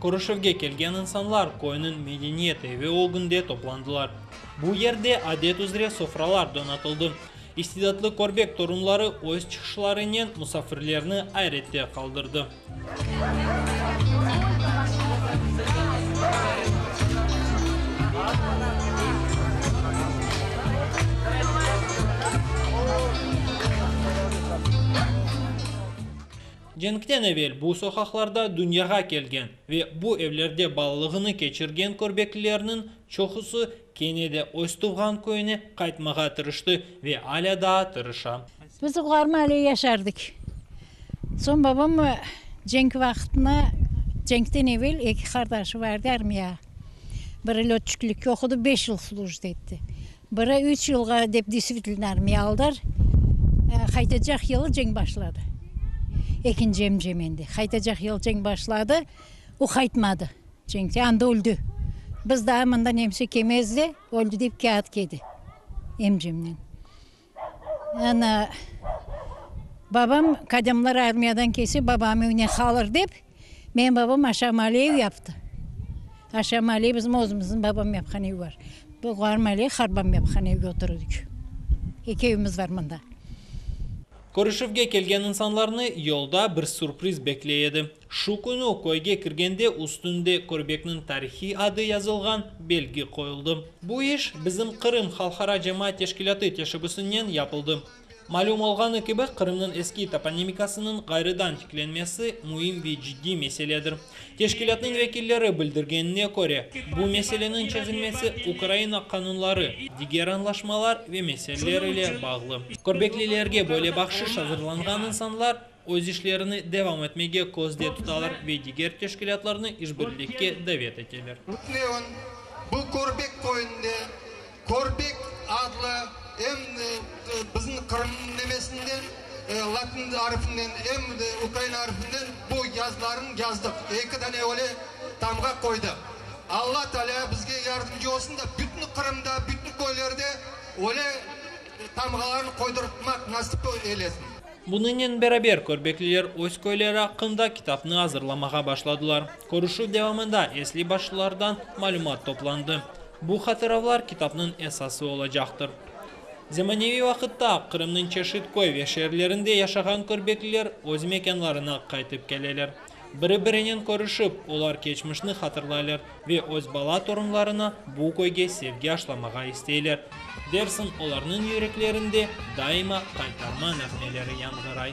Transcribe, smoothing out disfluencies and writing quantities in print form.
Körüşüvge kelgen insanlar köyniñ medeniyet evi ögünde toplandılar. Bu yerde adet üzre sofralar donatıldı. İstidatlı Körbek torunları öz çıqışlarınen musafirlerni ayrette qaldırdı. Cenkten evel bu soqaqlarda dünyağa kelgen ve bu evlerde balalığını keçirgen körbeklilerniñ çoqusı kene de öz tuvğan köyüne qaytmağa tırıştı ve alâ daa tırışa. Biz Uğarma ile yaşardık. Soñ babam cenk vaqtına, cenkten evel eki qardaşı bar edi armiyağa. Biri lötçiklikke oqudı, beş yıl slujit etti. Biri üç yılğa dep disvitlno armiya aldılar. Qaytacaq yılı cenk başladı. Ekinci emcem endi. Qaytacaq yılı cenk başladı, o qaytmadı cenkte, anda öldi. Biz daa mında nemse kelmezdi, öldi dep kâğıt keldi emcemnen. Ana, babam, kadâmlar armiyadan kelse, babam evine qalır dep, menim babam aşamalı ev yaptı. Aşamalı ev bizim özümizniñ babam yapqan ev bar. Bu qarmalı harbam yapqan evge oturdık. Eki evimiz bar mında. Körüşüvge kelgen insanlarnı yolda bir sürpriz bekley edi. Şu künü köyge kirgende üstünde Körbekniñ tarihiy adı yazılğan belgi qoyuldı. Bu iş Bizim Qırım halqara cemaat teşkilâtı teşebbüsinen yapıldı. Malüm olğanı kibi, Qırımnıñ eski toponimikasınıñ ğayrıdan tiklenmesi müim ve ciddiy meseledir. Teşkilâtnıñ vekilleri bildirgenine köre, bu meseleniñ çezilmesi Ukraina qanunları, diger añlaşmalar ve meseleler ile bağlı. Körbeklilerge böyle bahşış azırlanğan insanlar öz işlerini devam etmege közde tutalar ve diger teşkilâtlarnı işbirlikke davet eteler. Tünevin bu Körbek köyünde Körbek adlı em bizim Qırımnıñ nemesinden, latin arfinden, em de ukrain arfinden bu yazılarnı yazdıq. Eki dane öyle tamğa qoydıq. Alla Taalâ bizge yardımcı olsun da, bütün Qırımda, bütün köylerde öyle tamğalarnı qoydurtmaq nasip eylesin. Bunıñnen beraber, körbekliler öz köyleri aqqında kitapnı azırlamağa başladılar. Körüşüv devamında esli başlılardan malümat toplandı. Bu hatıravlar kitapnıñ esası olacaqtır. Zemaneviy vaqıtta Qırımnıñ çeşit köy ve şeerlerinde yaşağan körbekliler öz mekânlarına qaytıp keleler. Biri-birinen körüşip, olar keçmişni hatırlaylar ve öz bala-torunlarına bu köyge sevgi aşlamağa isteyler. Dersiñ, olarnıñ yüreklerinde daima qaytarma nağmeleri yañğıray.